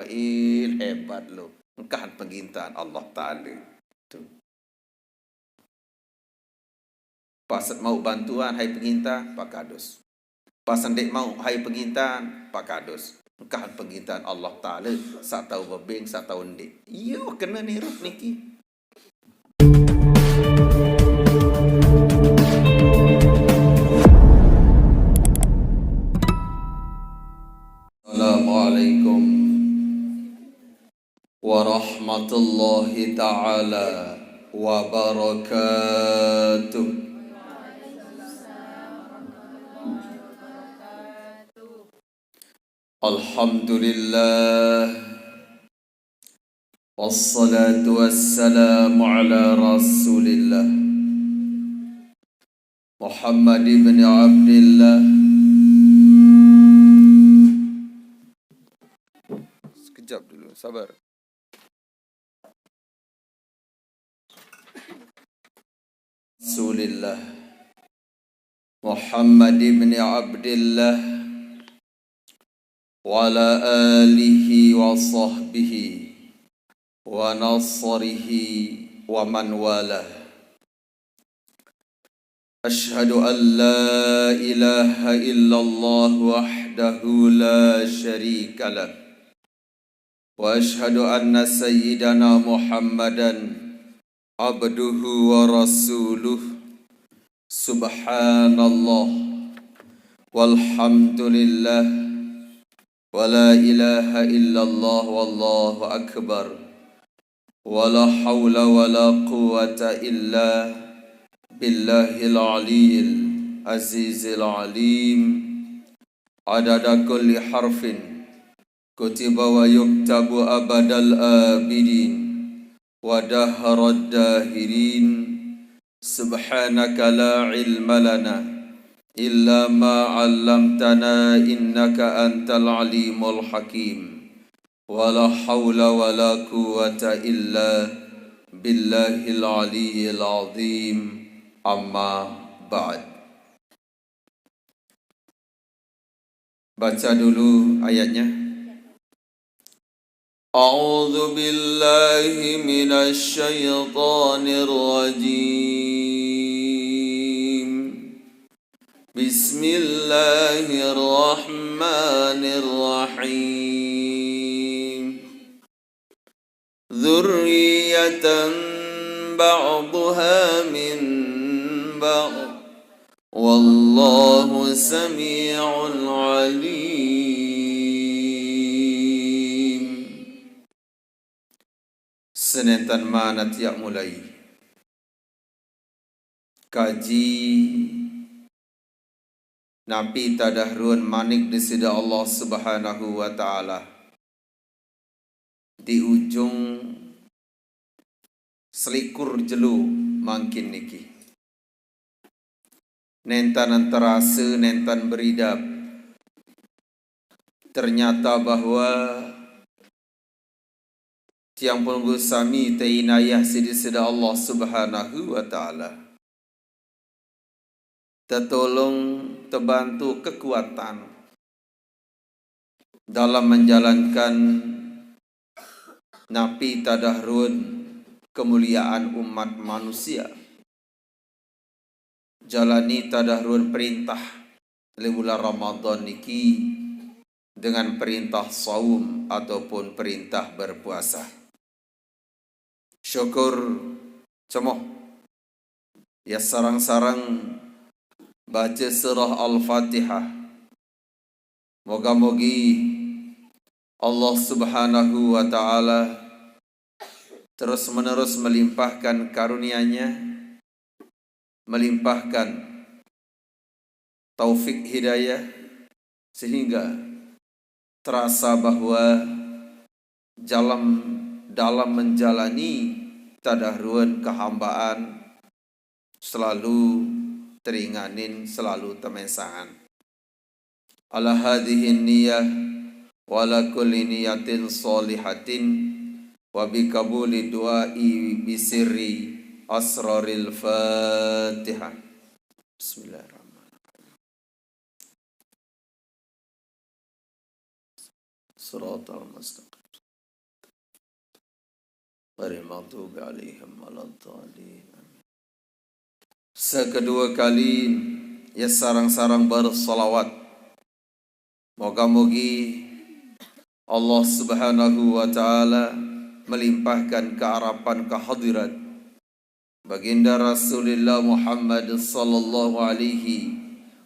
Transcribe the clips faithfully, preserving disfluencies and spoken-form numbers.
Fa'il, hebat lu. Engkah pengintan Allah Ta'ala. Tu. Pas mau bantuan, hai pengintan, pakadus. Pas ndeq mau, hai pengintan, pakadus. Engkah pengintan Allah Ta'ala, saq tao bebeng, saq tao ndeq. Iyo, kene nirup niki. Assalamualaikum warahmatullahi taala wabarakatuh. Alhamdulillah. Wassalatu wassalamu ala Rasulillah. Muhammad ibn Abdillah. Sekejap dulu, sabar. Rasulillah. Muhammad ibn Abdillah. Wa ala alihi wa sahbihi wa nasrihi wa man walah. Ashhadu an la ilaha illallah wahdahu la syarika lah. Wa ashhadu anna sayyidana Muhammadan abduhu wa rasuluh. Subhanallah. Walhamdulillah. Wa la ilaha illallah wallahu akbar. Wa la haula wa la quwwata illa billahil aliyil azizil alim. Adada kulli harfin kutiba wa yuktabu abadal abidin wa daharad dahirin. Subhanaka la ilma lana illa ma 'allamtana innaka antal alimul hakim. Wa la haula wa la quwwata illa billahil aliyyil azim. Amma ba'd. Baca dulu ayatnya. A'udzu billahi minasy syaithanir rajim. Bismillahirrahmanirrahim. Dzurriyyatan ba'dhuha min ba'd. Wallahu sami'un alim. Senentan manat yaq mulai kaji napi tadah ruen manik Deside Allah Subhanahu wa Ta'ala di ujung selikur jelo mangkin niki. Nentan terase, nentan beridap. Ternyata bahwa tiang pelungguh sami teinayah siq Deside Allah Subhanahu wa Ta'ala. Tetolong, tebantu kekuatan dalam menjalankan napi tadah ruen kemuliaan umat manusia. Jalani tadah ruen perintah leq bulan Ramadan niki dengan perintah saum ataupun perintah berpuasa. Syukur cemoh. Ya, sareng-sareng bace surah Al-Fatihah. Moga-mogi Allah Subhanahu wa Ta'ala terus-menerus melimpahkan karunia-Nya, melimpahkan taufik hidayah, sehingga terasa bahwa jalan dalam menjalani tadah ruen kehambaan selalu teringanin, selalu temesangan. Ala hadhihi niyah wa ala kulli niyatin shalihatin wa bi qabuli du'ai bi sirri asraril Fatihah. Bismillahirrahmanirrahim. Siratal mustaqim. ghairil maghdubi alaihim waladdallin. Amin. Sekedua kali, ya sareng-sareng bersalawat. Moga-mogi Allah Subhanahu wa Ta'ala melimpahkan keharapan kehadirat Baginda Rasulillah Muhammad sallallahu alaihi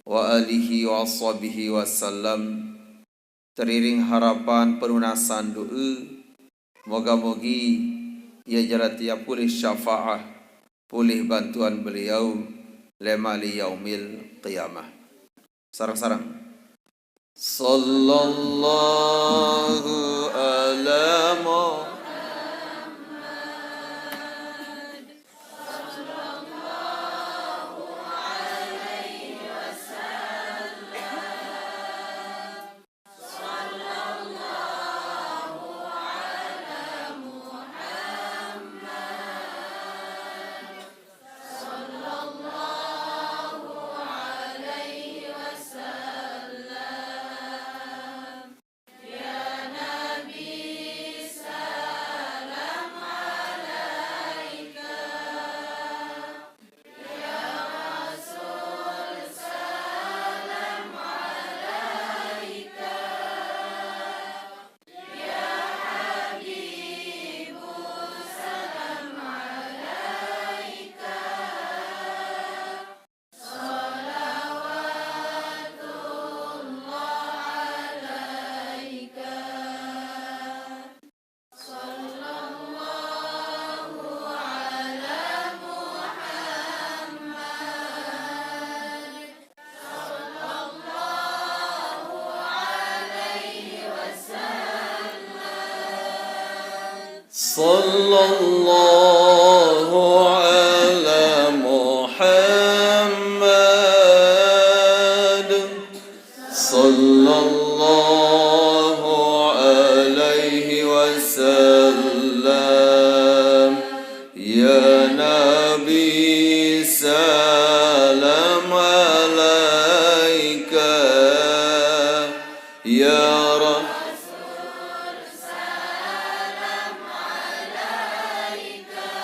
wa alihi wa sahbihi wasallam, teriring harapan pelunasan doa, moga-mogi ia jala tiap pulih syafaah, pulih bantuan beliau, lema li yaumil qiyamah. Sareng-sareng. Sallallahu ala Muhammad. Sallallahu ala Muhammad. Sallallahu alaihi wasallam. Ya Nabi, salam alaika. Ya Rasul, salam alaika.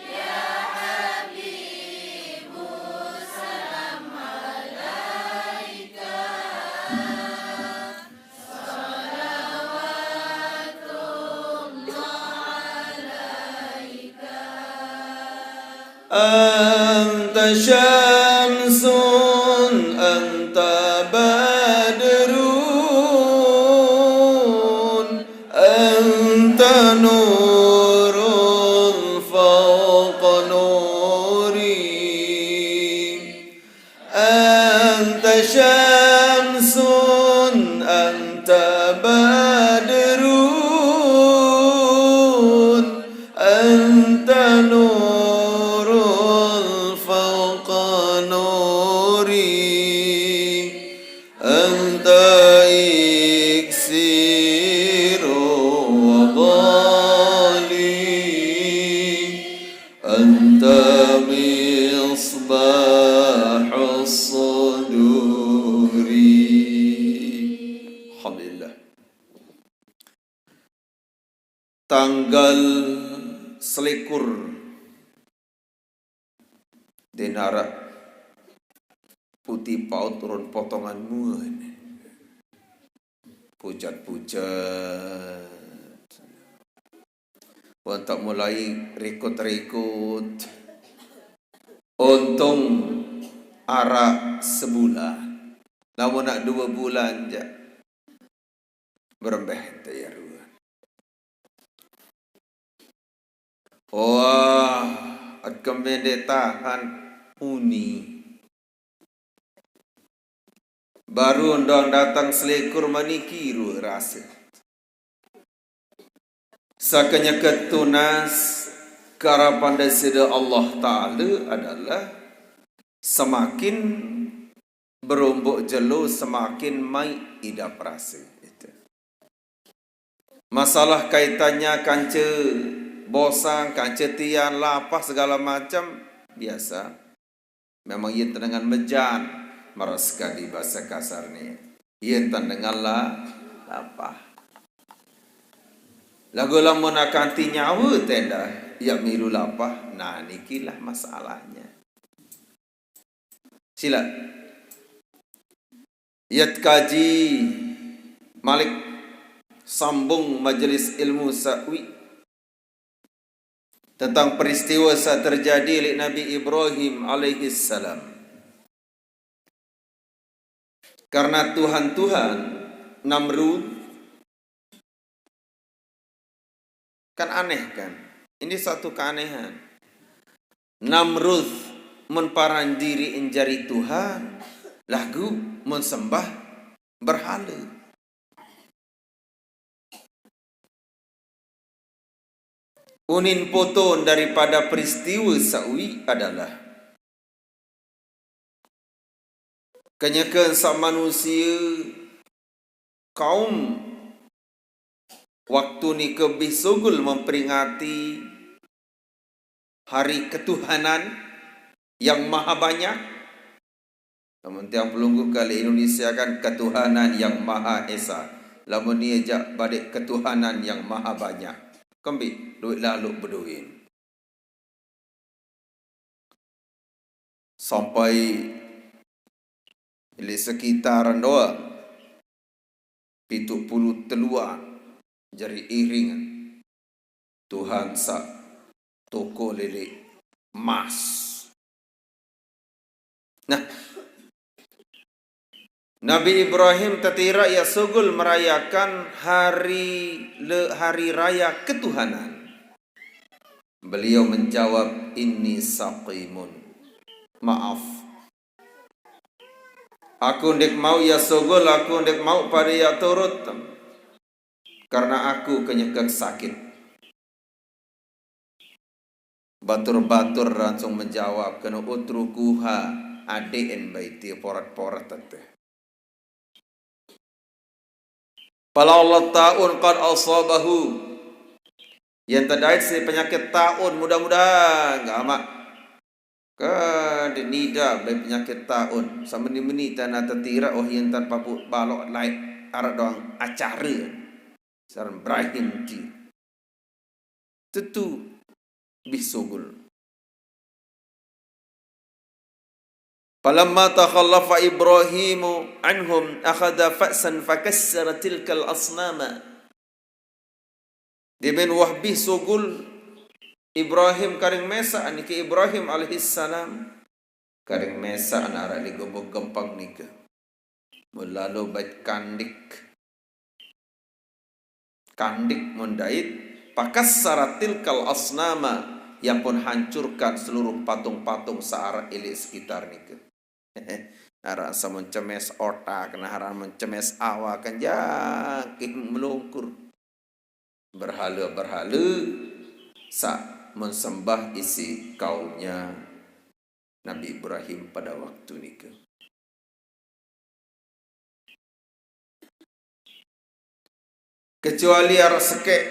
Ya Habibu, salam alaika. Salawatullah alaika. Anta syamsun, anta badrun, anta nurun fawqa nuri. Anta syamsun, anta badrun, anta nurun fawqa nuri, anta iksiru wa dhali. Anta misbahus suduri. Alhamdulillah. Tanggal selikur dina Rabiul Putih paut turun potongan muan. Pucat-pucat. Untuk mulai rikut-rikut. Untung ara sebulan. Lamun nak dua bulan ja. Berembeh teh ya ruan. Wah, at kemende tahan uni. Baru undang datang selikur maniki rua rasa. Sakanya ketunas karapan dari sida Allah Ta'ala adalah semakin berumbuk jelo semakin mai idap rasa. Itu. Masalah kaitannya kanca bosang, kanca tian, lapah segala macam, biasa. Memang ia tendengan mejan, maras kadi bahasa kasar ni. Ia tendengan la, lapah. Lagu lamun akan ti nyawa tenda, ya milu lapah. Nah, nikilah masalahnya. Sila. Yat kaji malik sambung majelis ilmu sawi tentang peristiwa sa terjadi oleh Nabi Ibrahim alaihi salam. Karena Tuhan-Tuhan Namrud kan aneh kan? Ini satu keanehan. Namrud mun paran diri jari Tuhan, lagu mun sembah berhala. Unin poton daripada peristiwa sawi adalah kenyeken sa manusia kaum waktu nika bih sugul memperingati hari ketuhanan yang maha banyak. Lamun tiang pelungguh kali Indonesia kan ketuhanan yang maha esa. Lamun ni aja badik ketuhanan yang maha banyak. Kembi duit lalu beduit. Sampai ili sekitar doa pitu puluh telua jari iring Tuhan sa toko lili emas. Nah, Nabi Ibrahim tatira ya sugul merayakan hari le, hari raya ketuhanan. Beliau menjawab, "Inni saqimun." Maaf. Aku ndik mau ya sugul, aku ndik mau pada ya turut. Karena aku kenyekek sakit. Batur-batur langsung menjawab, kena utrukuha, adeen baiti porat-porat teteh. Pala Allah taun qad asabahu. Yang terdait si penyakit taun, mudah-mudahan enggak amat. Kan nida baik penyakit taun. Sama ni meni tanah tetira, oh yang tan papu balok laik arak doang acara. Saran Ibrahim ti. Tetu bih sugul. Falamma takhallafa Ibrahimu anhum akhadha fa'san fakassara tilkal asnama. Dimin wah bih sugul Ibrahim karing mesa, niki Ibrahim alaihissalam karing mesa nara li gubuk gempang nika. Mulalu bait kandik. Kandik mun dait, pakassara tilkal asnama, yang pun hancurkan seluruh patung-patung saara ili sekitar nika. Nara samun cemes otak, naharan mun cemes awak kan jangkih melungkur. Berhala-berhala sa mun sembah isi kaumnya Nabi Ibrahim pada waktu nika. Kecuali arak sekek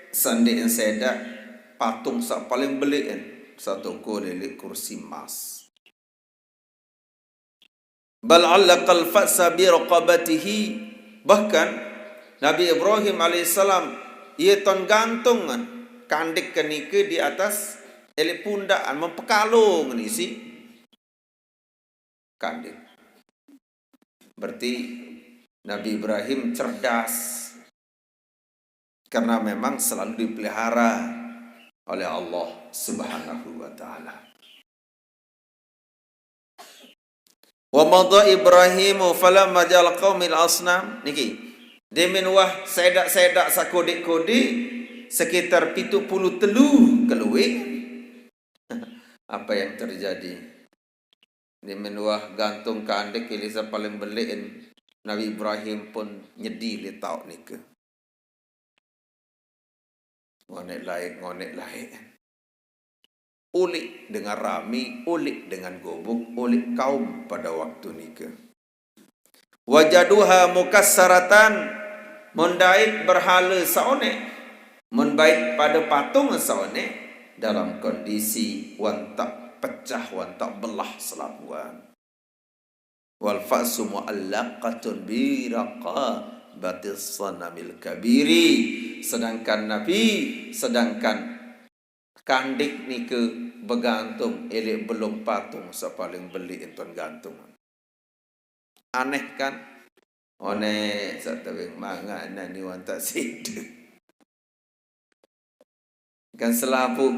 sandek sedak patung sa paling beliin satoko lili kursi emas. Bal allaqal fa'sa bi raqabatihi. Bahkan Nabi Ibrahim alaihissalam ia ton gantung kandik kenika di atas elik pundak mempekalung isi kandik. Berarti Nabi Ibrahim cerdas karena memang selalu dipelihara oleh Allah Subhanahu wa taala. Wa madha Ibrahimu falamma jal qaumil asnam niki. Dimin wah sedak-sedak sakodik-kodik sekitar pitu puluh telu keluih. Apa yang terjadi? Dimin wah gantung kandik ilisa paling beliin Nabi Ibrahim pun nyedi li tau nika. Ngonek laik, ngonek laik. Ulik dengan rami, ulik dengan gubuk, ulik kaum pada waktu nika. Wajaduha mukassaratan, mun dait berhala saonek, mun bait pada patung saonek, dalam kondisi wantak pecah, wantak belah selabuan. Wal fa'su mu'allaqatun bi raqa-, batis sanamil kabiri. Sedangkan Nabi, sedangkan kandik nike begantung elek belung patung saq paling beleq entan gantung. Aneh kan? Oneq saq tebeng mangan nani wantaq side. Kan selapuq,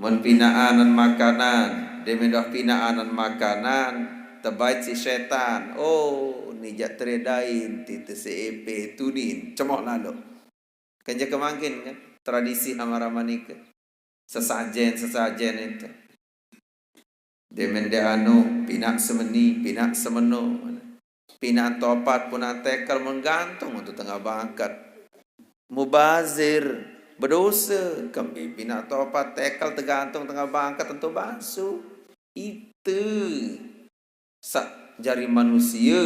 mun pinaqan makanan, demen doh pinaqan makanan, tebait siq setan. Oh, nijaq teredain tite seepe tunin, cemoh lalo. Kan jaq kemangkin kan, tradisi amarama nike. Sesajen, sesajen ente. Demen de anu, pinaq semeni, pinaq semeno. Pinaq topat, pinaq tekel, mun gantung untuk tengaq bangket. Mubazir, bedose, kembe pinaq topat, tekel tegantung tengaq bangket, tentu basu. Ite saq jari manusie,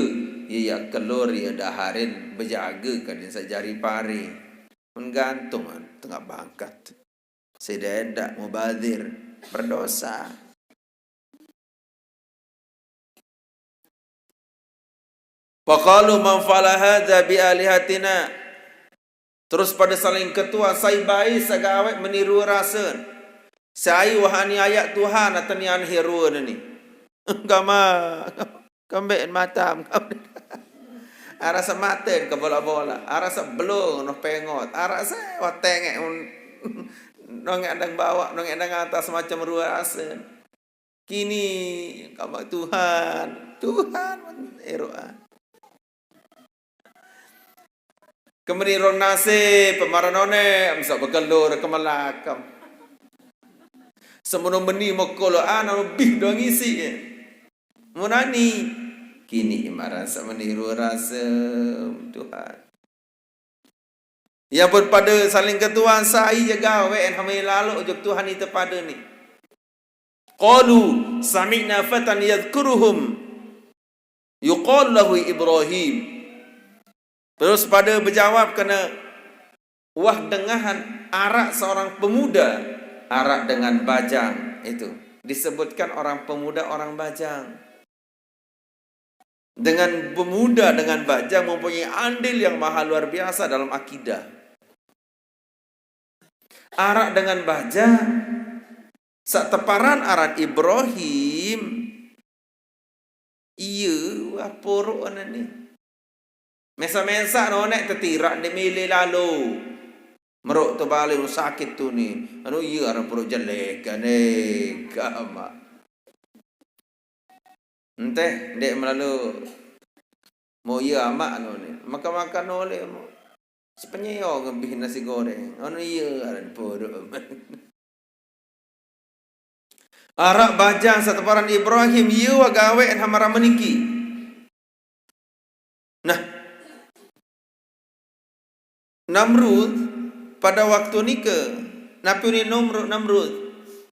ie yaq kelor, ie daharin, bejage kadin saq jari pare. Mun gantung tengaq bangket. Side ndaq mubazir, berdosa. Faqalu man fa'ala hadza bi alihatina. Terus pade saling ketuan, sai bae saq gaweq meniru rasen. Sai wah aniayaq Tuhan atenian heruen ni. Gama, kembeqn matam. Araq saq maten ke bola-bola, araq saq belung noh pengot, araq saq wah tengeq un-, nongeq andang bawaq, nongeq andang atas, macem rue rasen. Kini kamaq Tuhan, Tuhan men eroqan. Kemeni rong nase, pemaran one, mesaq bekelor kemelakem. Semeno meni mekoloan, lebih doang isi. Munani, kini imaran saq meniru rasem Tuhan. Ie pun pade saling ketuan, sai je gaweqn hame lalo ojok Tuhan ite pade ni. Qalu sami'na fatan yadzkuruhum yuqalu lahu Ibrahim. Terus pade bejawab kene, wah dengahan araq seorang pemuda, araq dengan bajang itu. Disebutkan orang pemuda, orang bajang. Dengan pemuda, dengan bajang mempunyai andil yang maha luar biasa dalam akidah. Araq dengan bajang saq teparan aran Ibrahim, ie wah poroq anane. Mesaq-mesaq noneq tetiraq ndeq mele lalo. Meroq tebale sakit tu ni. Anu ie aran poroq jelek, ane gamaq. Ente, ndeq melalo. Mo ie amaq anu ni. Makan-makan oleh mo. Sepenyeo ngebih nasi goreng. Anu ie aran poroq. Araq bajang saq teparan Ibrahim, ie wah gaweqn hamarame niki. Nah, Namrud pade waktu nike, napi unin Namrud, Namrud?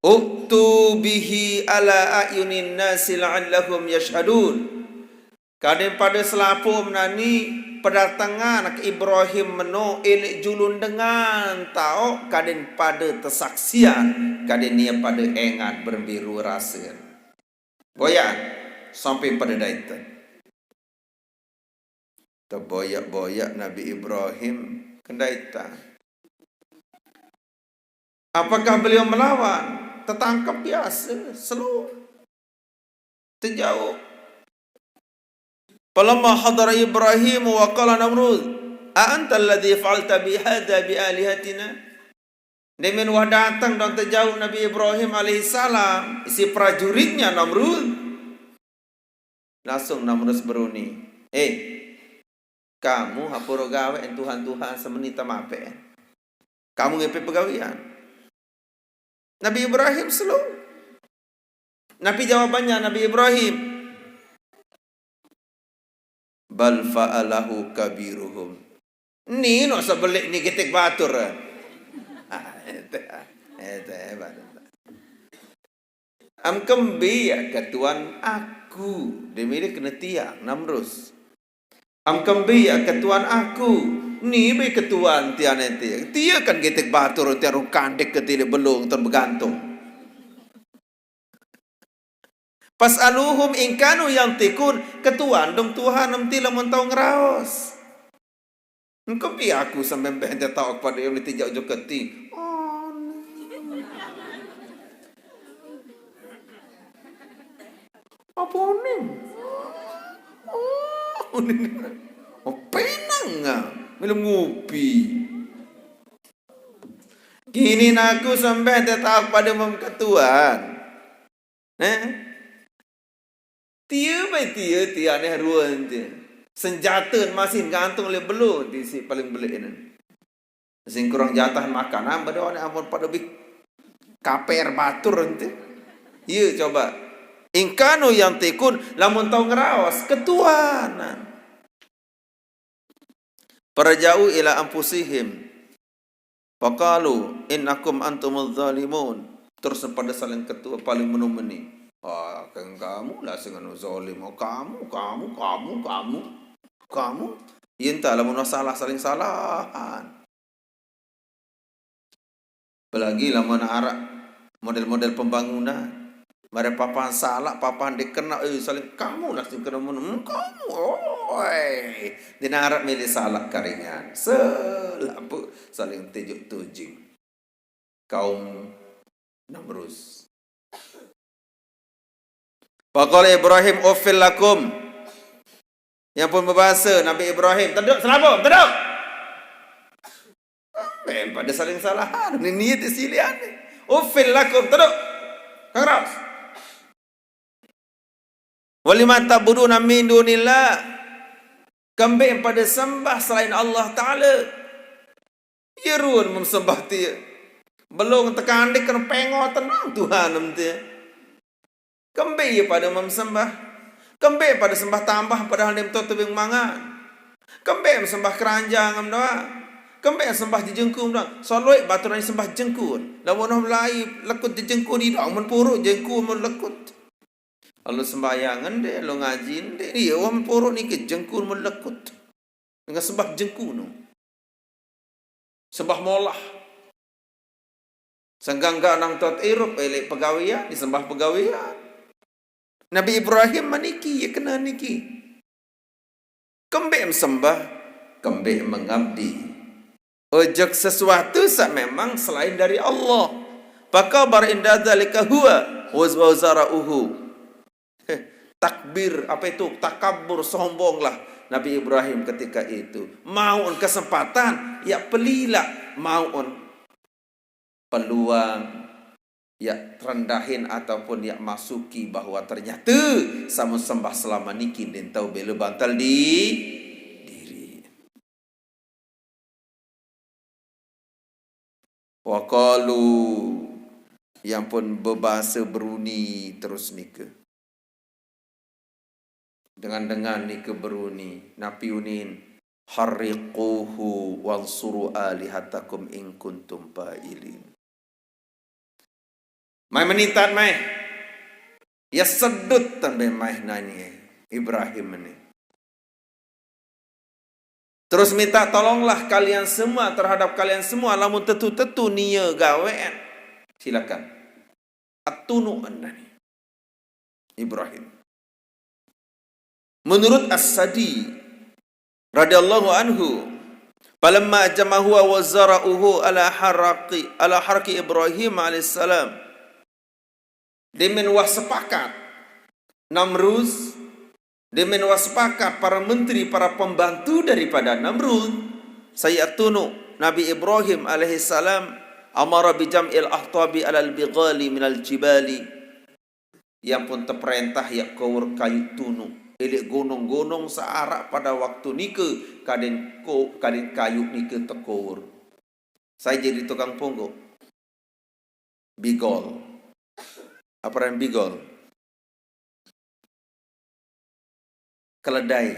"U'tu bihi ala a'yunin nasi la'allahum yashhadun." Kadin pade selapuq menani pedatengan ke Ibrahim meno eleq julun dengan taoq kadin pade tesaksian, kadin ie pade engat berembe rue rasen. Boyaq sampe pade daiten. Teboyaq-boyaq Nabi Ibrahim kendaitan. Apakah beliau melawan? Tetangkep biase, slow. Tejauq. Falamma hadara Ibrahim wa qala Namrud, "A anta alladzi fa'alta bi hadza bi alihatina?" Demen wah dateng dong tejauq Nabi Ibrahim alaihissalam, isiq prajuritnya Namrud. Langsung Namrud beruni, "Eh, kamu aporoq gaweqn tuhan-tuhan semeni temapeq? Kamu ngepe pegawean?" Nabi Ibrahim slow. Napi jawabannya Nabi Ibrahim? "Bal fa'alahu kabiruhum." Ni no sebeleq ni getek batur. Ah, ente, ah, ente hebat. Am kembe yaq ketuan aku, demire kene tiang, Namrus. Am kembe yaq ketuan aku, ni be ketuan tian ente. Tie kan getek batur, tian rung kandek ke tileq belung, tian begantung. Fas'aluhum in kanu yantiqun, ketuan dong Tuhan, em ti lamun tao ngeraos. Engko pi aku sampe mbeh ente tau kepada yang ditijak jok keti. Apa nih? Oh, ini. Oh, penang ah. Minum ngopi. Kini aku sampe tetap pada mem ketuan. Eh? Tia bai tia, tia aneh ruan tia. Senjata masih gantung le belo di si paling belik ini. Sing kurang jatah makanan, pada aneh ampun pada bih kaper batur ente. Iya, coba. Ingkanu yang tikun, lamun tau ngeraos, ketuanan. Paraja'u ila anfusihim. Faqalu innakum antumuz zalimun. Terus pada saling ketua, paling menumeni. Ah, kan kamu lah sing anu zalim. Oh, kamu, kamu, kamu, kamu, kamu. Iya, entah, lamun salah, saling salahan. Apalagi lamun arak model-model pembangunan. Mare papan salak, papan dikena, eh, saling kamu lah sing kena mun, hmm, kamu, oi. Dina arak milih salak karingan. Selapu saling tijuk tujing. Kaum Namrus. Faqala Ibrahim uffil lakum. Yang pun berbahasa Nabi Ibrahim, "Teduk, selabum, teduk." Ambil pada saling salahan. Ini niat silian ni. Uffil lakum, teduk. Kang Ras. Walima ta'buduna min dunillah. Kembali pada sembah selain Allah Ta'ala. Iya ruan mem sembah tia. Belum tekandik kena pengo tenang Tuhan em tia. Kembe iya pada mem sembah. Kembe pada sembah tambah padahal dem to tebing mangan. Kembe mem sembah keranjang em doa. Kembe mem sembah jejengku em doa. Soloi batur ni sembah jengku. Lamun noh lai lekut jejengku di doa. Mun puruk jengku mun lekut. Lalu sembahyang ende, lalu ngaji ende. Iya, wong puruk ni ke jengku mun lekut. Dengan sembah jengku no. Sembah molah. Sangga-ngga nang tot irup, elek pegawean, disembah pegawean. Nabi Ibrahim maniki, ya kena niki. Kembe sembah, kembe mengabdi. Ojok sesuatu sak memang selain dari Allah. Fakabar inda dzalika huwa wa zara'uhu. Heh, takbir, apa itu? Takabur, sombonglah Nabi Ibrahim ketika itu. Mauun kesempatan, ya pelila mauun peluang, ya rendahin ataupun ya masuki bahwa ternyata samun sembah selama niki den tau bela bantal di diri. Waqalu, yang pun bebahasa beruni terus nika. Dengan-dengan nika beruni, napi unin, harriquhu wansuru alihatakum in kuntum fa'ilin. Mai menintat mai. Ya sedut tambe mai nani Ibrahim ni. Terus minta tolonglah kalian semua terhadap kalian semua lamun tetu-tetu nia gawean. Silakan. Atunu nani Ibrahim. Menurut As-Sadi radhiyallahu anhu, falamma jamahu wa zara'uhu ala harqi, ala harqi Ibrahim alaihissalam. Demen wah sepakat Namrus, demen wah sepakat para menteri, para pembantu daripada Namrud, saya tunu Nabi Ibrahim alaihissalam amara bijam'il ahtabi alal bighali minal jibali. Yang pun teperintah ya kour kayu tunu. Ilik gunung-gunung searak pada waktu nika kadin ko, kadin kayu nika tekour. Saya jadi tukang pungguk. Bigol. Apa yang bigol? Keledai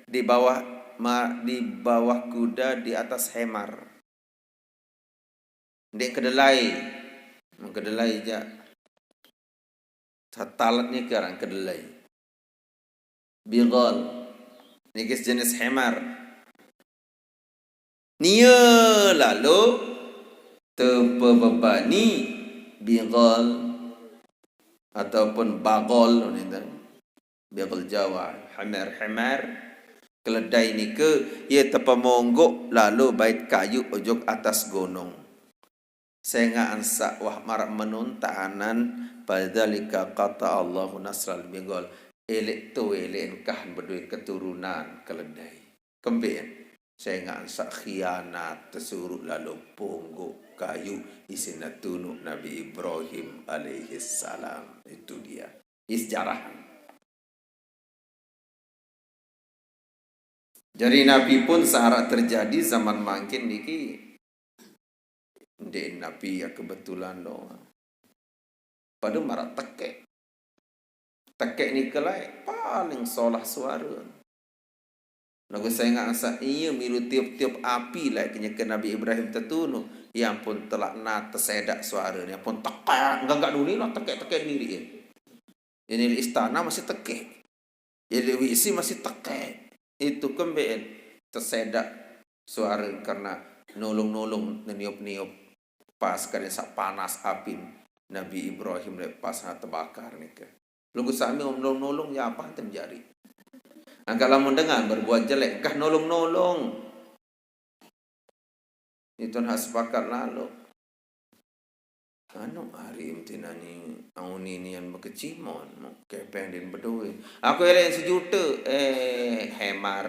di bawah ma, di bawah kuda di atas hemar. Ndik kedelai. Kedelai ja. Satalet ni ke aran kedelai. Bigol. Niki sejenis hemar. Nia lalu tepebebani bigol ataupun bagol ninten. Bigol Jawa, hemar-hemar. Keledai nike, ye tepemonggo lalu bait kayu ojok atas gunung. Sengaq ansaq wah maraq menuntanan, padzalika qata Allahu nasral bigol. Eleq to, eleq engkah bedoe keturunan keledai. Kembeqen? Sengaq ansaq khianat, tesuruq lalo ponggo kayu isinne tunuq Nabi Ibrahim alaihissalam. Itu dia. Sejarah. Jari napi pun saq araq terjadi zaman mangkin niki, ndeq napi ya kebetulan doang. Pade maraq tekeq. Tekeq nike laeq paling solah suare. Laguq sengaq ansaq ie milu tiup-tiup api laeq kenyeke Nabi Ibrahim tetunuq, ya ampun telaq nat tesedaq suarene, ampun tekeq, enggak-enggak duni lah tekeq-tekeq diriq ye. Ini leq istana masih tekeq. Ye leq W C masih tekeq. Itu kembeqen tesedaq suare karena nolong-nolong neniup-niup. Pas kade saq panas apin Nabi Ibrahim leq pas tebakar nike. Laguq sami nolong-nolong, ya apah ente jari. Angkaq lamun dengan berbuat jelek, engkah nolong-nolong. Itu nah sepakat lalo. Anu, ari em tinani auni nian bekecimon, mau kepeng din bedoe. Aku eleq sejute, eh, hemar.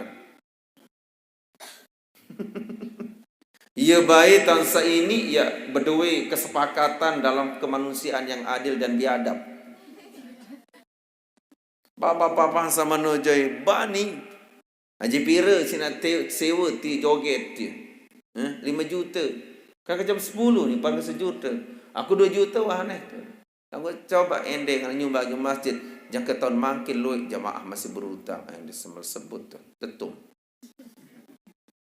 Ie bae taun saq iniq ya bedoe kesepakatan dalam kemanusiaan yang adil dan biadab. Bapa-bapa sama no jai bani. Aji pire sinaq te-, sewe ti joget ti? Eh, lime jute. Kan ke jam sepuluh ni, paling sejute. Aku due jute wah aneh tu. Aku coba endeng nyumbang ke masjid. Jangke taun mangkin lueq jamaah masih berutang. Eh, disemel sebut tu. Tetum.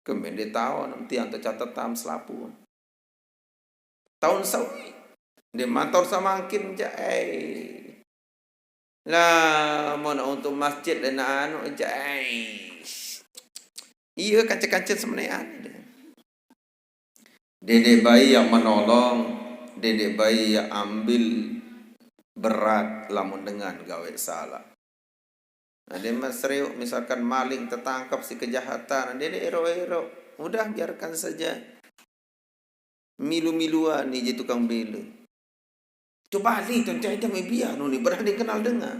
Kembeq ndeq taon, tiang to catetan selapuq. Taun sawi. Ndeq man taun samangkin jaq, ai. Lamun untuk masjid dan anu jaq, ai. Iya, kance-kance semenean. Dendeq bae yang menolong, dendeq bae yang ambil berat lamun dengan gaweq salaq. Nah, dia mah serius, misalkan maling tertangkap si kejahatan, dendeq ero-ero. Udah, biarkan saja. Milu-miluan ni je tukang bela. Coba li tong cai dia biar nu ni, berani kenal dengan.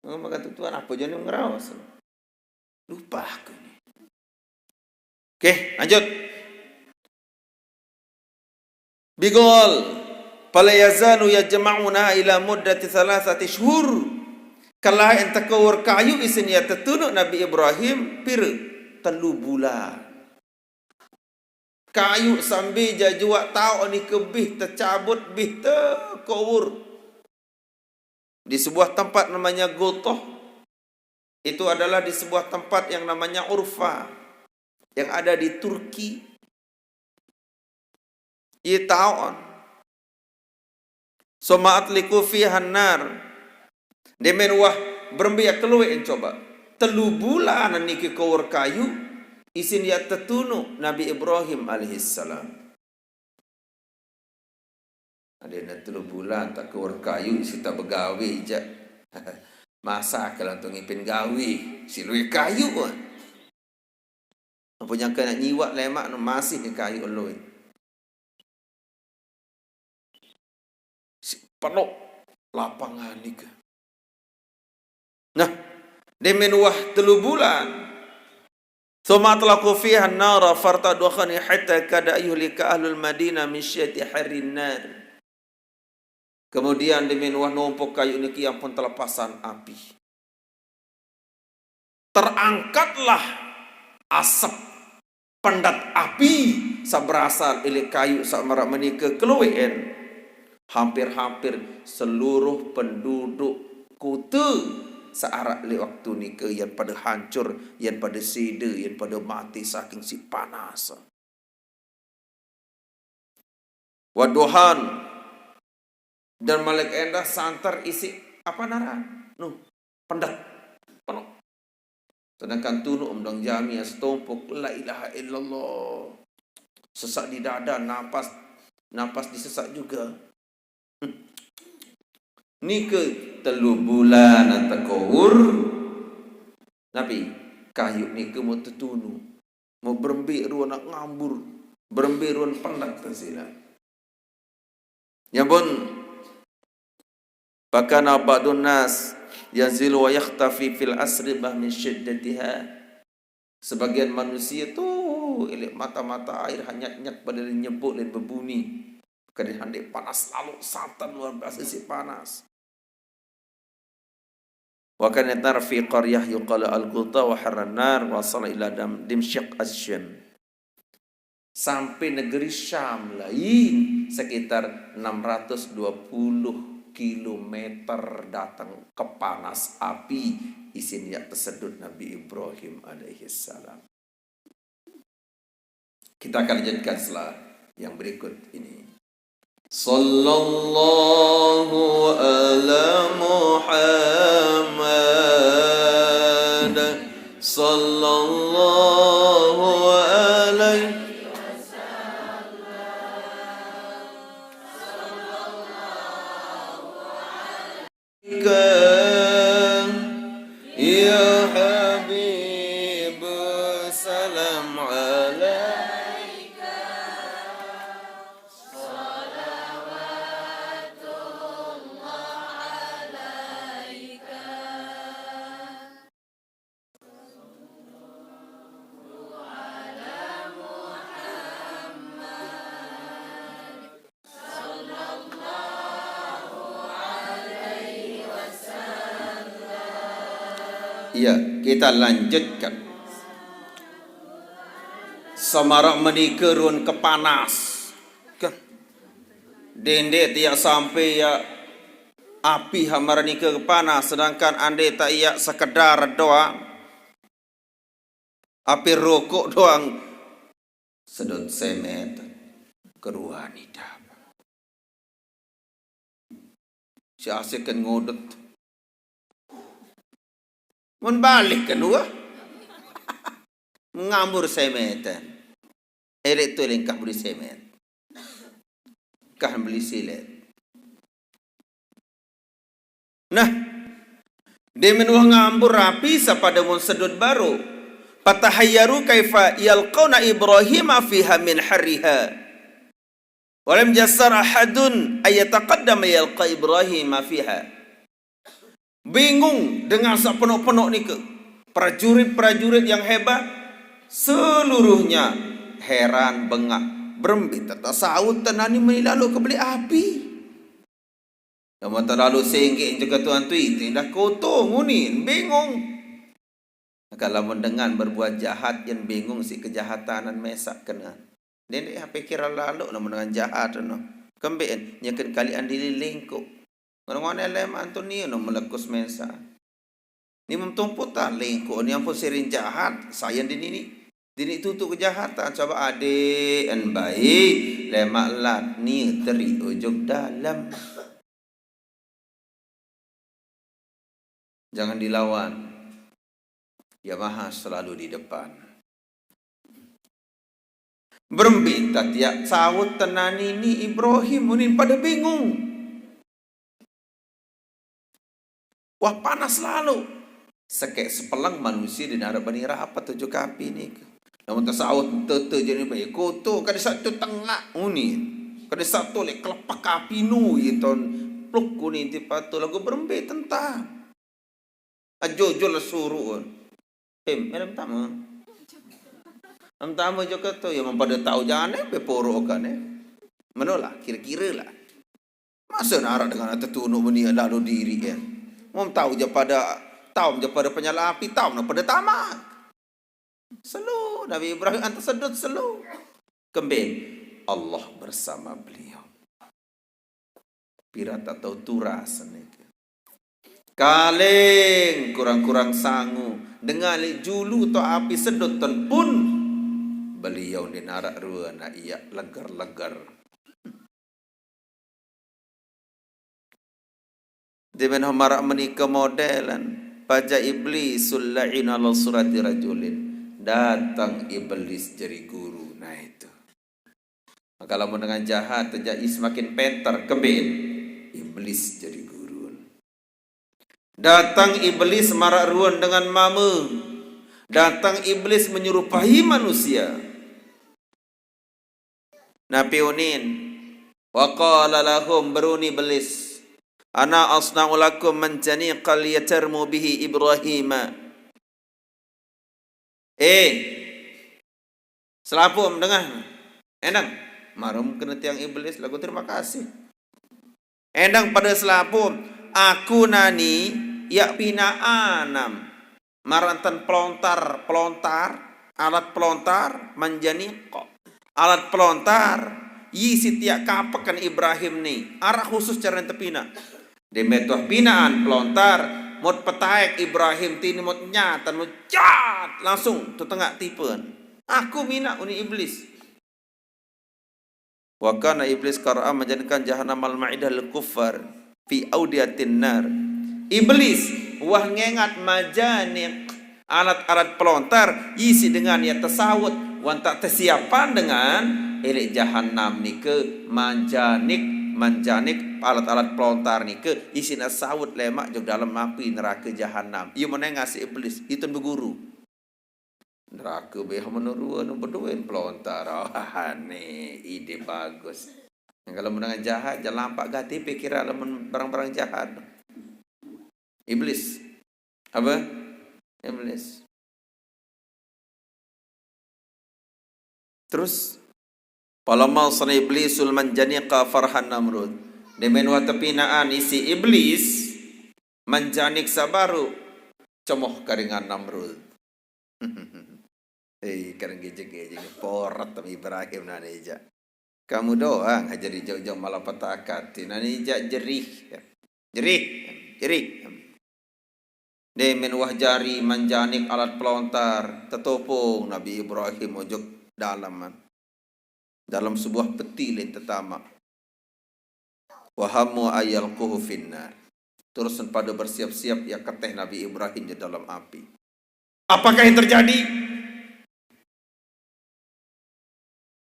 Oh, maka tu Tuhan apa je ni ngeraos. Lupa aku ni. Oke, lanjut. Bigol, "Fala yazalu yajma'una ila muddati thalathati syhur." Kelai ente kewur kayu isin ya tetunuq Nabi Ibrahim pire? Telu bulan. Kayu sambil jajuak taoq nike bih tecabut, bih tekewur. Di sebuah tempat namanya Gotoh, itu adalah di sebuah tempat yang namanya Urfa, yang ada di Turki. Ie taoqn. Summa atliqu fihan nar. Demen wah berembe ya kelueqn coba. Telu bulan niki kewur kayu, isin ya tetunuq Nabi Ibrahim alaihissalam. Adeqne telu bulan tekewur kayu, sita begawe jaq. Masa ke lantung ngipin gawe, si lueq kayu. Apa nyangke nak nyiwaq lemaq no masih ni kayu lueq. Si penoq lapangan nike. Nah, demen wah telu bulan. Tsumma atlaqu fiha an-nara fartadukhani hatta kada yuhlika ahlul Madinah min syiddati harrin nar. Kemudian demen wah numpuk kayu niki ampun telepasan api. Terangkatlah asep pendet api saq berasal leq kayu saq maraq menike kelueqn. Hampir-hampir seluruh penduduk kote saq araq leq waktu nike yaq pade hancur, yaq pade sede, yaq pade mate saking siq panas. Wadduhan. Dan malik endah santer isiq apa aran? Nuh, pendet. Penoq. Sedangkan tunuq mendong jami setumpuk la ilaha illallah. Sesak di dada, napas, napas disesak juga. Nike telu bulan tekewur. Napi? Kayu niki mau tetunu, mau berembe ruan ngambur, berembe ruan penat ten sila. Ya pun, pakana ba'dun nas yanzilu wa yakhtafi fil asribah min syiddatiha. Sebagian manusia tu, ilik mata-mata air hanya nyak pada nyebut dan berbunyi. Kadang handai panas lalu satan luar biasa si panas. Wa kana nar fi qaryah yuqalu al-Ghuta wa harran nar wa sala ila dam Dimsyq Asyam. Sampai negeri Syam lain sekitar enam ratus dua puluh kilometer datang ke panas api isin yak tesedut Nabi Ibrahim alaihissalam. Kita akan lanjutkan setelah yang berikut ini. Sallallahu ala Muhammad. Sallallahu alaihi Ya Habib, salam alaika. Iya, kita lanjutkan. Semarak menika run kepanas. Kan? Dendek tiak sampai ya api hamara nika kepanas, sedangkan ande tak iya sekedar doang. Api rokok doang. Sedot semet keruan idap. Si asik kan ngodot. Mun balik kan dua. Ngambur semetan. Elek tu lengkah beli semet. Kah beli silet. Nah, demen wah ngambur rapi sapada mun sedut baru. Patahayyaru kaifa yalqauna Ibrahim fiha min harriha. Walam jasar ahadun ayataqaddam yalqa Ibrahim fiha. Bingung dengan sepenok-penok nika. Prajurit-prajurit yang hebat, seluruhnya heran bengak. Berembe tak saut tenani meni lalu ke beli api. Nama terlalu singgih juga tuan tu itu dah kotor ngunin, bingung. Kalau mun dengan berbuat jahat, yang bingung si kejahatan mesak kena. Dia ni pikir lalu namun dengan jahat no. Kemben nyakin kali andili lingkuk. Ngono-ngono lemak tu ni no melekus mensa. Ni memtumputan lingkuk ni ampun sirin jahat, sayang di nini. Dini tutu kejahatan, coba ade en baik, lemak lat ni teri ujung dalam. Jangan dilawan. Yang Maha selalu di depan. Berembe tak tiak saut tenani ni Ibrahim unin pada bingung. Wah, panas lalu. Sekek sepelang manusia di nara bani rapat tujuh kapi ni ke. Namun tesaut tete jadi baik kotor, kada satu tengah unin. Kada satu lek kelepak api nu ye ton pluk unin ti patu lagu berembe tentang. Ajo-jo lah suruh. Em, malam tama. Malam tama jo kata, ya mempada tahu jane be poro kane. Menolah, kira-kira lah. Masa narak dengan ata tunuk meni lalu diri kan. Mau tahu je pada, tahu je pada penyala api, tahu nak pada tamak. Selu, Nabi Ibrahim anta sedut selu. Kemben, Allah bersama beliau. Pira tak tahu turas niki. Kaleng kurang-kurang sangu. Dengar lek julu tu api sedut ten pun. Beliau ni narak rua nak iya legar-legar. Dia main marak menika modelan. Paja iblisul la'in ala surati rajulin. Datang iblis jadi guru. Nah itu. Maka lamun dengan jahat, terjadi semakin penter, kebin. Iblis jadi guru. Datang iblis marak ruan dengan mama. Datang Iblis menyerupai manusia. Napi unin? Wa qala lahum, beruni Iblis, "Ana asna'u lakum manjaniqan litarmu bihi Ibrahima." Eh, selapum dengah. Endang, marum kena tiang Iblis lagu terima kasih. Endang pada selapum, aku nani yak pinaan am. Marantan pelontar, pelontar, alat pelontar, manjaniq. Alat pelontar, yi sitiak kapekan Ibrahim ni. Arak khusus cara tepina. Demetuah pinaan pelontar, mut petaek Ibrahim tini mut nyatan, mut jat, langsung tetengak tipen. Aku mina uni Iblis. Wa kana Iblis qara'a manjaniqan jahannam al-ma'idah lil kuffar fi audiyatin nar. Iblis wah ngengat manjaniq alat-alat pelontar isi dengan ya tesaut wan tak tesiapan dengan elek jahannam nike manjaniq, manjaniq alat-alat pelontar nike isi nak saut lemak jog dalam api neraka jahannam. Ia menengah si Iblis, itun beguru. Neraka beh menurun beduen pelontar. Aneh, ide bagus. Kalau menengah jahat, jangan lampak gati pikiran lamun barang-barang jahat. Iblis. Apa? Iblis. Terus, falamma sani Iblisul manjaniqa farhan Namrud. Demen watepinaan isi Iblis manjaniq sabaru cemoh karingan Namrud. Eh, keren gejek-gejek porat tam Ibrahim nani ijak. Kamu doang aja dijok-jok malah petakat. Nani ijak jerih. Jerih, jerih. Demen wah jari manjaniq alat pelontar, tetopong Nabi Ibrahim ojok dalaman. Dalam sebuah peti lain tetamak. Wa hammu ayyalquhu finnar. Terus pada bersiap-siap ya keteh Nabi Ibrahim di dalam api. Apakah yang terjadi?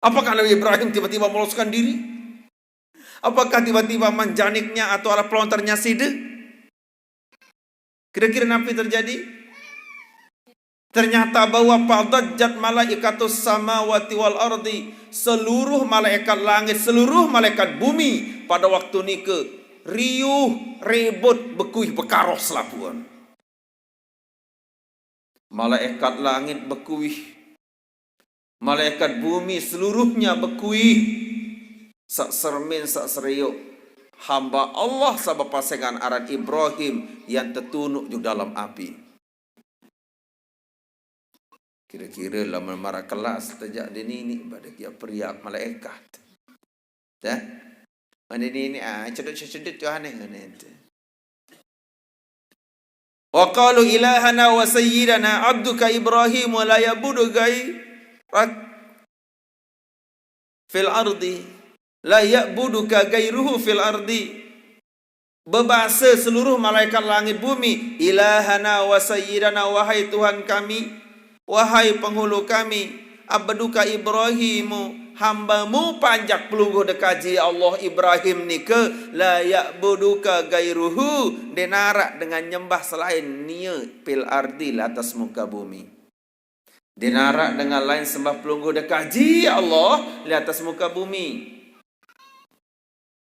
Apakah Nabi Ibrahim tiba-tiba meloloskan diri? Apakah tiba-tiba manjaniknya atau alat pelontarnya sida? Kira-kira napi terjadi? Ternyata bahwa fadajjat malaikatus samawati wal ardi, seluruh malaikat langit, seluruh malaikat bumi pada waktu nike riuh, ribut, bekuih, bekaroh selapuan. Malaikat langit bekuih. Malaikat bumi seluruhnya bekuih. Sak sermin, sak seriuk. Hamba Allah sabepasengan aran Ibrahim yang tetunuk di dalam api. Kira-kira lamun mara kelas tejak di nini pada kia periak malaikat. Dah. Mana nini ah cedut-cedut tu aneh mana ente. Wa qalu ilahana wa sayyidana abduka Ibrahim wa la ya'budu ghairak fil ardi. La ya'buduka ghairuhu fil ardi. Bebasa seluruh malaikat langit bumi, ilahana wa sayyidana, wahai Tuhan kami, wahai penghulu kami, abduka Ibrahimu, hambamu panjak pelungguh dekaji Allah Ibrahim nike, la ya'buduka ghairuhu, denarak dengan nyembah selain nie fil ardi, atas muka bumi. Denarak dengan lain sembah pelungguh dekaji Allah di atas muka bumi.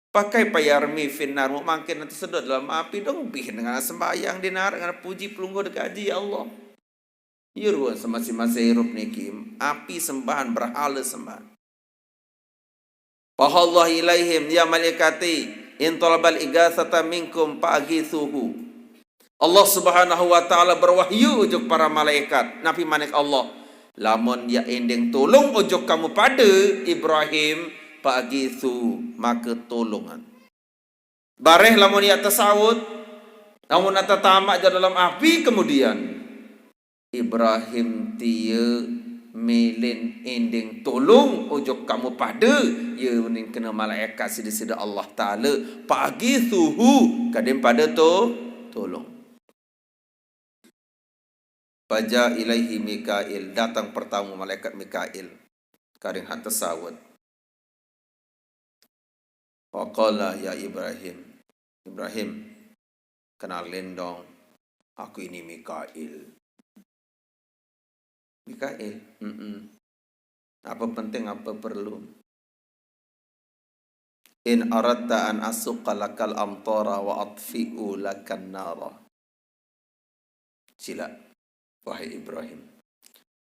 Pakai payarmi finnar, mau mangkin nanti sedot dalam api dong bih dengan sembahyang denarak dengan puji pelungguh dekaji Allah. Iya ruan semasi-masi hirup niki, api sembahan, berhala sembahan. Fahallahu ilaihim, ya malaikati, in talabal igatsata minkum fa'agitsuhu. Allah Subhanahu wa Ta'ala berwahyu ujug para malaikat. Napi manik Allah? Lamun ya endeng tulung ujug kamu pada Ibrahim, fa'agitsu, maka tulungan. Bareh lamun ya tesaut, lamun tetamak ja dalam api kemudian. Ibrahim tia milin ending tulung ujug kamu pada, ya unin kena malaikat sida-sida Allah Ta'ala, fa'agitsuhu, kadin pada tu tulung. Faja'a ilaihi Mikail, datang pertama malaikat Mikail. Karing hak tesaut. Wa qala ya Ibrahim, Ibrahim, kenalin dong, aku ini Mikail. Mikail. Mm-mm. Apa penting, apa perlu? "In aradta an asuqqa lakal amtara wa atfi'u lakan nara." Sila, wahai Ibrahim.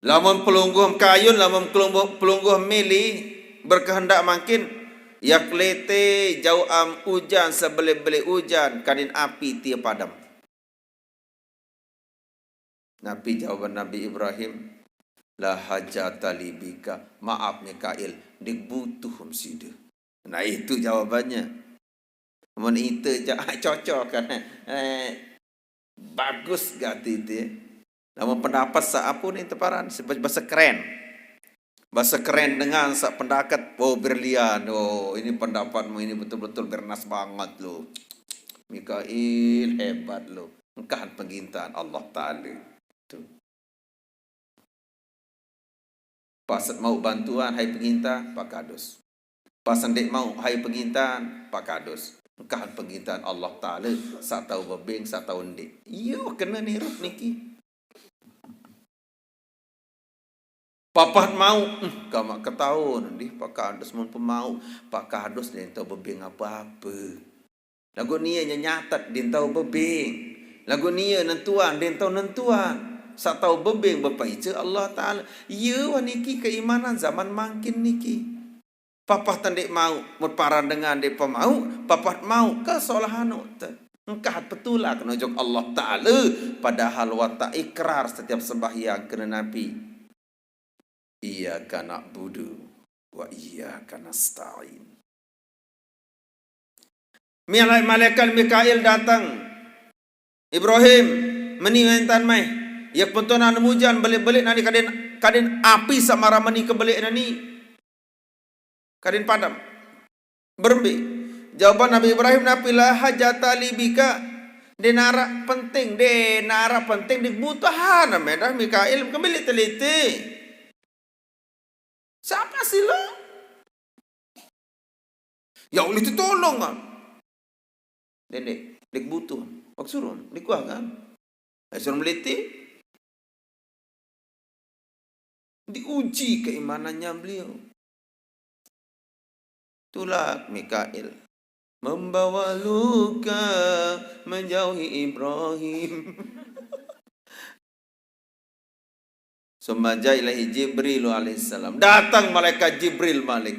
Lamun pelungguh kayun, lamun pelungguh, pelungguh mili berkehendak mangkin, yak lete jauh am ujan, sebelik-belik ujan, kadin api tia padam. Napi jawaban Nabi Ibrahim? "La hajata li bika." Maaf, Mikail, ndik butuh am sida. Nah, itu jawabannya. Mun ite ja-, cocok kan. Eh, bagus gati ite. Lamun pendapat sa apa ni teparan? Sebab bahasa keren. Bahasa keren dengan sa pendapat, oh, brilian. Oh, ini pendapatmu ini betul-betul bernas banget lo. Mikail hebat lo. Engkahan penggintaan Allah Ta'ala. Tu. Pas mau bantuan, hai penginta, pakadus. Pas ndik mau, hai pengintaan, pakadus. Engkahan pengintaan Allah Ta'ala, satau bebeng, satau ndik. Iyo, kena nirup niki. Papahat mau, eh, gamak ketaun, ndih pakadus mun pemau, pakadus ndik tau bebeng apa-apa. Lagu nia nyenyatat, ndik tau bebeng. Lagu nia nentuan, ndik tau nentuan. Satau bebeng bepaica Allah Ta'ala. Iya wah niki keimanan zaman mangkin niki. Papahat ndik mau, mun paran dengan ndik pemau, papahat mau, kesalahan te. Engkahat petulak nunjuk Allah Ta'ala, padahal watak ikrar setiap sembahyang kena Nabi. Iyyaka na'budu wa iyyaka nasta'in. Mala-, malaikat Mikail datang. "Ibrahim, meni wentan mai. Yak pentonan mujan belik-belik nani kadin, kadin api samara meni kebelik nani. Kadin padam." Berembe? Jawaban Nabi Ibrahim napi? "La hajata li bika." Nde narak penting, nde narak penting, nde kebutuhan, medah Mikail kembali teliti. Siapa sih lo? Ya Allah, itu tolong, ah. Nde, nde, nde kebutuhan. Waktu suruh, nde kuah kan? Eh, suruh meliti. Diuji keimanannya beliau. Tulak Mikail. Membawa luka menjauhi Ibrahim. Summa jaa ilaihi Jibril alaihissalam. Datang malaikat Jibril malik.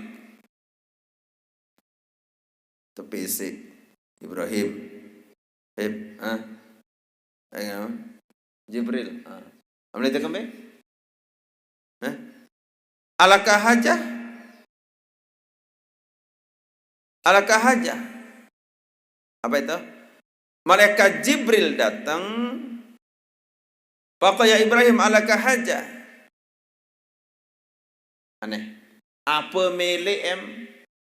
Tepisik. Ibrahim. Hib, ah. Ayo. Jibril. Ah. Amne tekem be? Hah? Alaka hajah? Alaka hajah? Apa itu? Malaikat Jibril datang. Faqala ya Ibrahim, alaka hajah? Aneh. Apa mele em?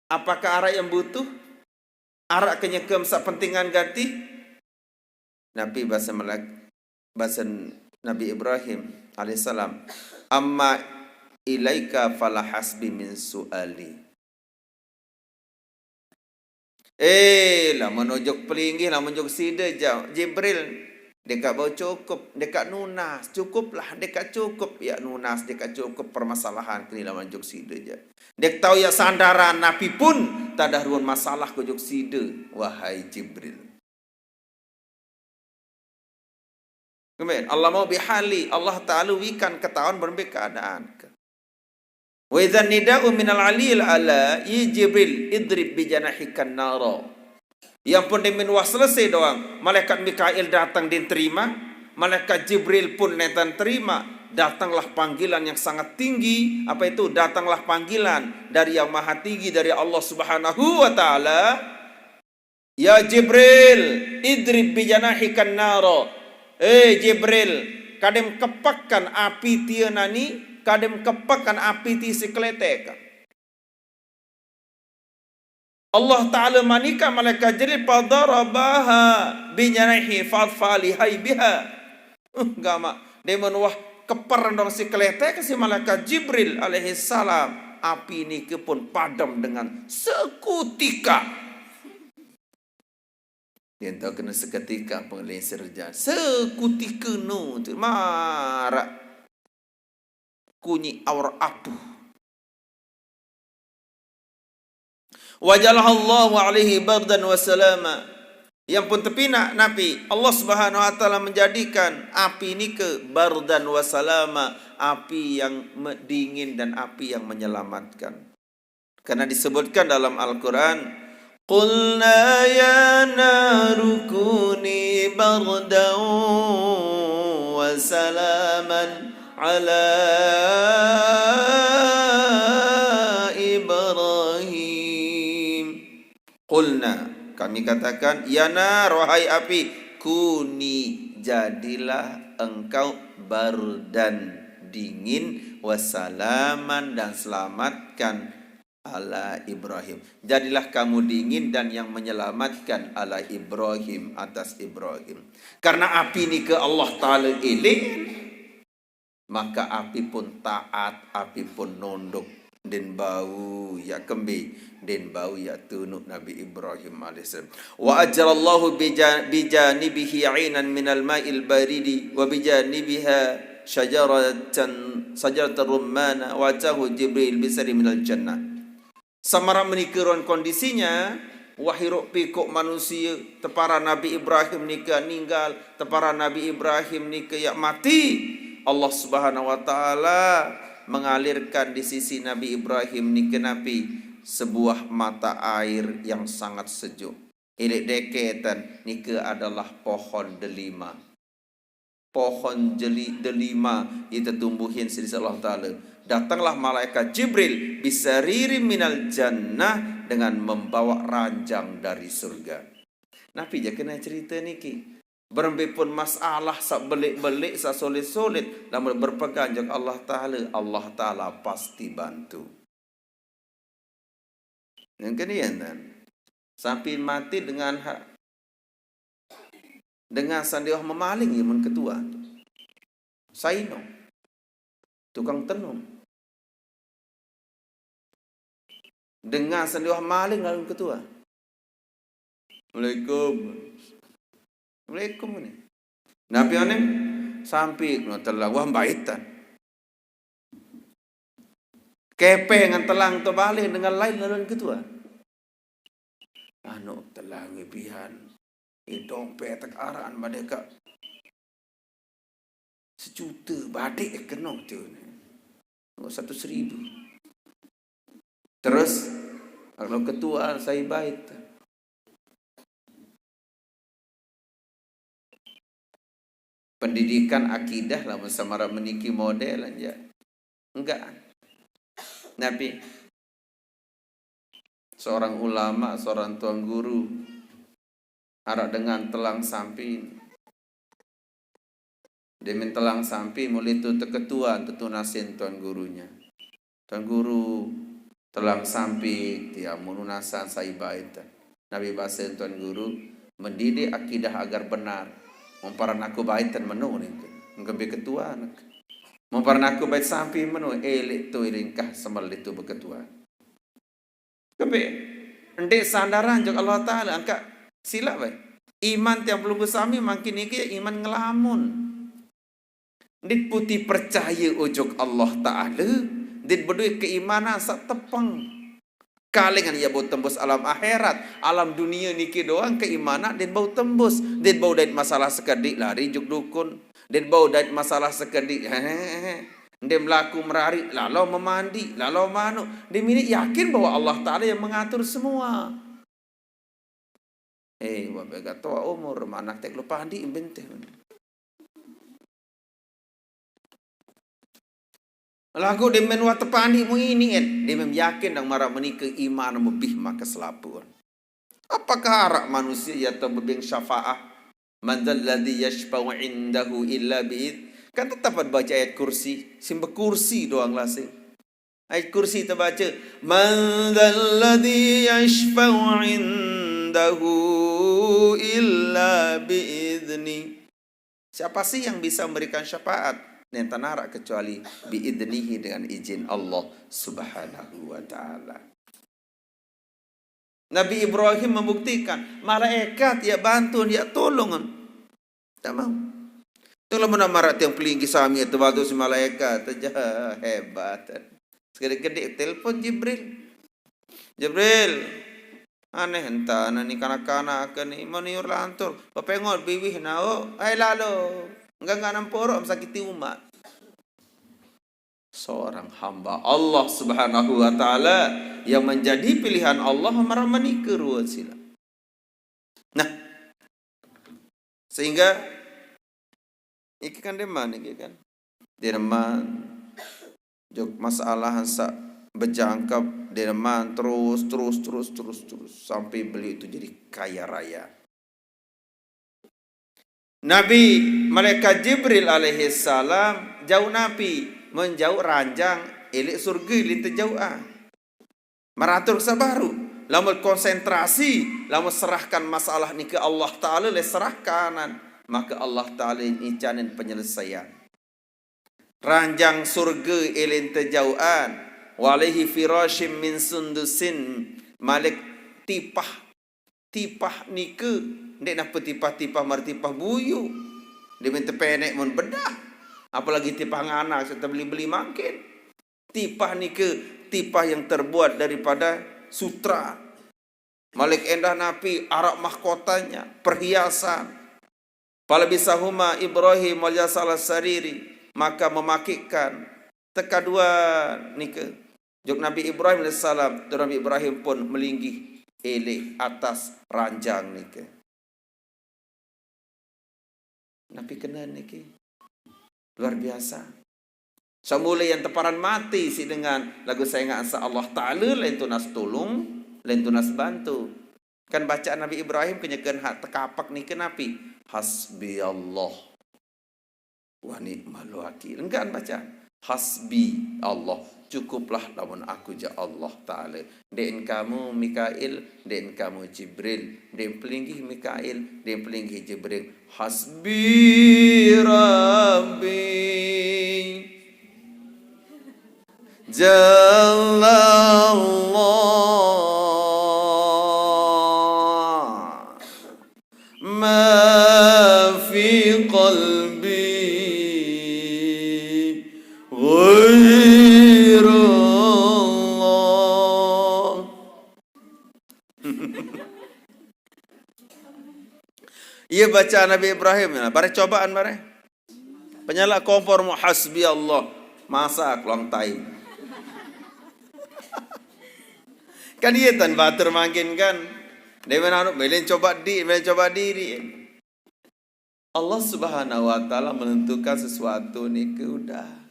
Apakah arak yang butuh? Arak kenyekem sepentingan gati? Nabi bahasa Melak-, bahasa Nabi Ibrahim alaihissalam. Amma ilaika fala hasbi min su'ali. Eh, lamun ujuk pelinggih, lamun ujuk sida ja, Jibril. Deka bau cukup, deka nunas, cukuplah, deka cukup, ya nunas, deka cukup permasalahan kini lamun ujuk sida ja. Dek tau ya sandaran napi pun, tadah ruan masalah ke ujuk sida, wahai Jibril. Kemudian, Allah mau bihali, Allah Ta'ala wikan ketahuan berembe keadaan ke. Wa idzan nida'u minal aliyil ala, ya Jibril, idrib bijanahikan nara. Yang pun demin wah selesai doang, malaikat Mikail datang dan terima, malaikat Jibril pun netan terima, datanglah panggilan yang sangat tinggi, apa itu? Datanglah panggilan dari yang maha tinggi, dari Allah Subhanahu wa Ta'ala. Ya Jibril, idrib bijanahikan nara. Eh Jibril, kadem kepakkan api tia nani, kadem kepakkan api ti si keletek. Allah Ta'ala manika malaikat Jibril, fadarabaha bijanahi fadfalihai biha. Uh, gamak. Demen wah keper dong si keletek si malaikat Jibril alaihissalam. Api niki pun padam dengan sekutika. Dia tahu kena seketika pengeleng serja. Sekutika no tu marak. kunyi aur apuh. Wa ja'alallahu alaihi bardan wa salama. Yang pun tepina napi, Allah Subhanahu wa taala menjadikan api nika bardan wa salama, api yang me-, dingin dan api yang menyelamatkan. Karena disebutkan dalam Al-Quran, "Qulna ya naru kuni bardan wa salaman ala Ibrahim." Qulna, kami katakan, "Ya nar, wahai api, kuni, jadilah engkau bardan, dingin, wa salaman, dan selamatkan, ala Ibrahim. Jadilah kamu dingin dan yang menyelamatkan ala Ibrahim, atas Ibrahim." Karena api nika Allah Ta'ala iling, maka api pun taat, api pun nunduk. Din bau ya kembe, din bau ya tunuk Nabi Ibrahim alaihissalam. Wa ajrallahu bija-, bijanibihi ainan minal ma'il baridi wa bijanibiha syajaratan, syajaratan rummana wa atahu Jibril bisari minal jannah. Samara menika ruan kondisinya, wahai ruk pikuk manusia, tepara Nabi Ibrahim nika ninggal, tepara Nabi Ibrahim nika ya mati. Allah Subhanahu wa Taala mengalirkan di sisi Nabi Ibrahim nika napi, sebuah mata air yang sangat sejuk. Ilik deketan nika adalah pohon delima. Pohon jeli-, delima itu tumbuhin sisi Allah Taala. Datanglah malaikat Jibril bisariri minal jannah dengan membawa ranjang dari surga. Napi ja kena cerita niki? Berembe pun masalah sabelik-belik, sasulit-sulit, lamun berpegang jok Allah Taala, Allah Taala pasti bantu. Yang kedua, kan? Sampi mati dengan ha-, dengan sandiwah memaling ya mun ketua. Saino. Tukang tenung. Dengan sandiwah maling lalu ketua. Assalamualaikum. Assalamualaikum ini. Napi anem? Sampi kena telang, wah, baitan. Kepe ngan telang to balik dengan lain lalu ketua. Anu telang pian. Ih, dompet tak araan badeka. Sejuta badik kenong tu. Oh, seratus ribu. Terus, kalau ketua saya bait. Pendidikan akidah lah, mun samara meniki model aja. Enggak. Napi? Seorang ulama, seorang tuan guru, arak dengan telang sampi. Demen telang sampi, mula tu teketuan, tetunasin tuan gurunya. Tuan guru, telang sampi, tia mununasan sai bait. Napi basa tuan guru, mendidik akidah agar benar. Memparan aku baitan menu ni. Engke bi ketua anak. Memparan aku bait sampi menu, elik tu ilingkah semal itu beketua. Kebe, ndek sandaran jok Allah Taala, angka silap bae. Iman tiang pelungguh sami mangkin niki iman ngelamun. Ndit putih percaya ojok Allah Taala, ndit bedue keimanan sak tepeng. Kalingan ia bau tembus alam akhirat, alam dunia niki doang keimanan ndit bau tembus, ndit bau dait masalah sekedik lari jok dukun, ndit bau dait masalah sekedik, hehehe. Ndem laku merari, lalau memandi, lalau manuk. Ndem ini yakin bahwa Allah Taala yang mengatur semua. Eh, wabe gatoa umur, manak tek lupa andi imbente. Lagu demen wa tepandi mu ini en, demen yakin dang mara menika iman mebih maka selapuan. Apakah arak manusia ya tau bebeng syafaah? Man dzalladzi yasyfa'u indahu illa biid. Kan tetap ada baca ayat kursi, simba kursi doang lasing. Ayat kursi terbaca, "Man dzalladzi yasyfa'u indahu illa biidznih." Siapa sih yang bisa memberikan syafaat? Nenten arak kecuali biidznihi, dengan izin Allah Subhanahu wa Taala. Nabi Ibrahim membuktikan, malaikat ya bantu, ya tolong. Tak mau. Tengah mana marak tiang pelinggih sami atau batu si malaikat aja hebat. Segede-gede telepon Jibril. "Jibril, aneh entah ni kanak-kanak ke ni, mau niur lantur. Bapengot biwih nao, hai lalo. Enggak enggak namporo, sakiti umat." Seorang hamba Allah Subhanahu wa Ta'ala yang menjadi pilihan Allah maramanika rua sila. Nah, sehingga iki kan deman iki kan. Deman jok masalah sak bejangkep, deman terus, terus, terus, terus, terus sampai beliau itu jadi kaya raya. Nabi malaikat Jibril alaihissalam jauh napi menjauh ranjang elek surga linta jauh ah. Maratur sabaru. Lamun konsentrasi, lamun serahkan masalah ni ke Allah Ta'ala, le serahkanan. Maka Allah Ta'ala icanin penyelesaian. Ranjang surga elek linta jauhan. Walaihi firashim min sundusin. Malik tipah. Tipah nike. Ndek napa tipah-tipah martipah buyu. Dia minta penek mun bedah. Apalagi tipah nganak, serta beli-beli makin. Tipah nike, tipah yang terbuat daripada sutra. Malik endah napi arak mahkotanya, perhiasan. Falabisahuma Ibrahim wal yasala sariri, maka memakaikan tekadua nike. Jok Nabi Ibrahim alaihissalam, tu Nabi Ibrahim pun melinggih elek atas ranjang nike. Napi kena niki? Luar biasa. Samula yang teparan mati si dengan lagu saya ingat asa Allah Ta'ala lain tunas tulung, lain tunas bantu. Kan bacaan Nabi Ibrahim kenyakan hak tekapek niki napi? Hasbi Allah wa ni'mal wakil. Enggan bacaan. Hasbi Allah. Cukuplah lamun aku ja Allah Ta'ala. Ndeqn kamu Mikail, ndeqn kamu Jibril, ndeqn pelinggih Mikail, ndeqn pelinggih Jibril. Hasbi Rabbi. Jalla Allah. Ma fi qalbi ghairullah. Iya baca Nabi Ibrahim, nah, bare cobaan bare. Penyala kompor mau hasbi Allah. Masak long time. Kan iya tan batur mangkin kan. Dia main anu, main coba di, main coba diri. Allah Subhanahu wa Ta'ala menentukan sesuatu ni ke udah.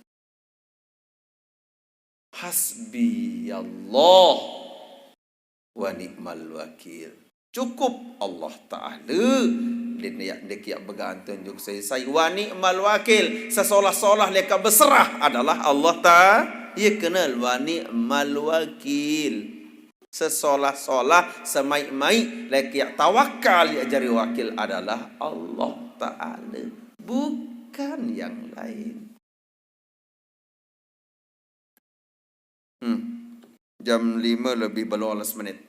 Hasbi Allah wa ni'mal wakil. Cukup Allah Ta'ala. Dia, dia, dia kiak begantung juk sai-sai. Wa ni'mal wakil. Sesolah-solah leka berserah adalah Allah Ta'ala. Iya kenal wa ni'mal wakil. Sesolah-solah, semaik-maik, leka tawakal, ya jari wakil adalah Allah Ta'ala. Bukan yang lain. Hmm. Jam lima lebih belas menit.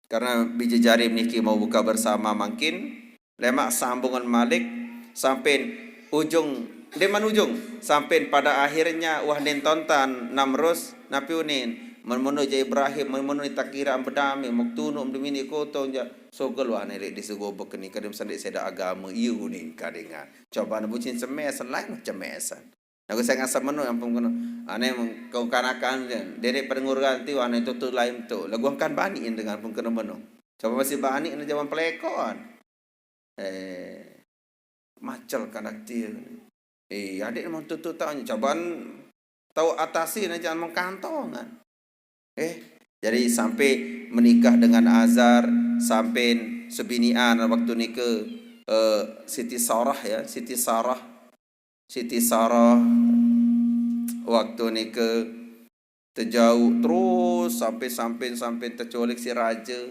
Karena bija jari niki mau buka bersama mangkin, lemak sambungan malik, sampai ujung, deman ujung, sampai pada akhirnya wah nen tontan Namrus, napi unin, men menu ja Ibrahim, men menu takira bedami, muk tunu demini kotong ja, sogel wah nelik di segobek ni kadem sandik seda agama, iya unin kadengan. Coba ne bucin cemesan, lain cemesan. Lagu saya ngasam menu yang pun kena. Ane kau kanakan je. Dedek pada ngurgan ti, ane tu tu lain tu. Lagu kan bani dengan pun kena menu. Coba masih bani ni zaman pelekon. Eh, macel kanak ti. Eh, adik memang tu tu tahu ni. Cobaan tahu atasi ni jangan mengkantongan. Eh, jadi sampai menikah dengan Azar, sampai sebinian waktu nika, eh, Siti Sarah ya, Siti Sarah. Siti Sarah waktu nika tejauh terus sampai, sampai, sampai terculik si raja.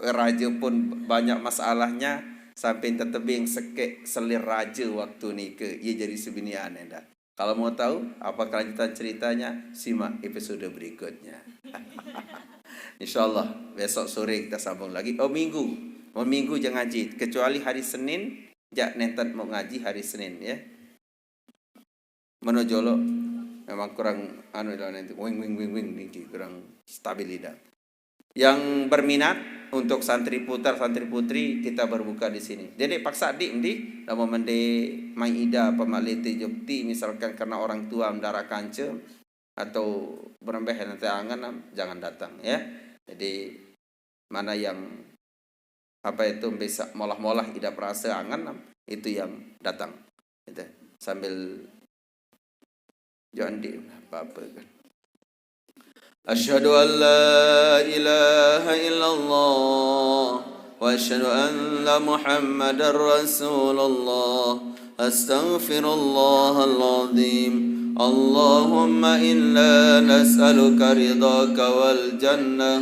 Raja pun banyak masalahnya sampai tetebing sekek selir raja waktu nika. Ia jadi sebinian dah. Kalau mau tahu apa kelanjutan ceritanya, simak episode berikutnya. InsyaAllah besok sore kita sambung lagi. Oh, minggu. Oh, minggu jangan ngaji. Kecuali hari Senin, Jak nenten mau ngaji hari Senin, ya. Mano jolo memang kurang anu dah nanti, wing, wing, wing, wing, niki kurang stabil dah. Yang berminat untuk santri putar, santri putri, kita berbuka di sini. Jadi paksa dik ndi, lamun mende mai ida apa mak lete jokti, misalkan karena orang tua mendara kanca atau berembeh nanti angan, jangan datang, ya. Jadi mana yang apa itu bisa molah-molah ida perasa angan, itu yang datang. Gitu. Sambil jangan di apa-apa kan. أشهد أن لا إله إلا الله وأشهد أن محمدا رسول الله. أستغفر الله العظيم. اللهم إنا نسألك رضاك والجنة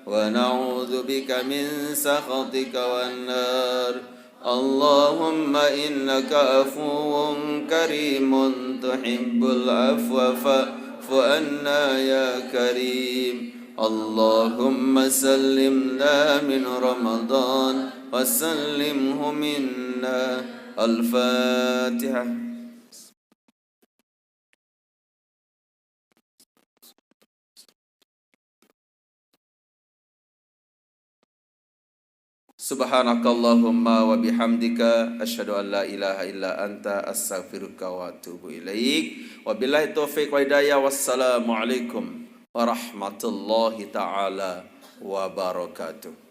ونعوذ بك من سخطك والنار. اللهم إنك عفو كريم تحب العفو فاعف عنا يا كريم. اللهم سلمنا من رمضان وسلمه منا. الفاتحة. سبحانك اللهم وبحمدك، أشهد أن لا إله إلا أنت، أستغفرك وأتوب إليك. وبالله التوفيق والهداية، والسلام عليكم ورحمة الله تعالى وبركاته.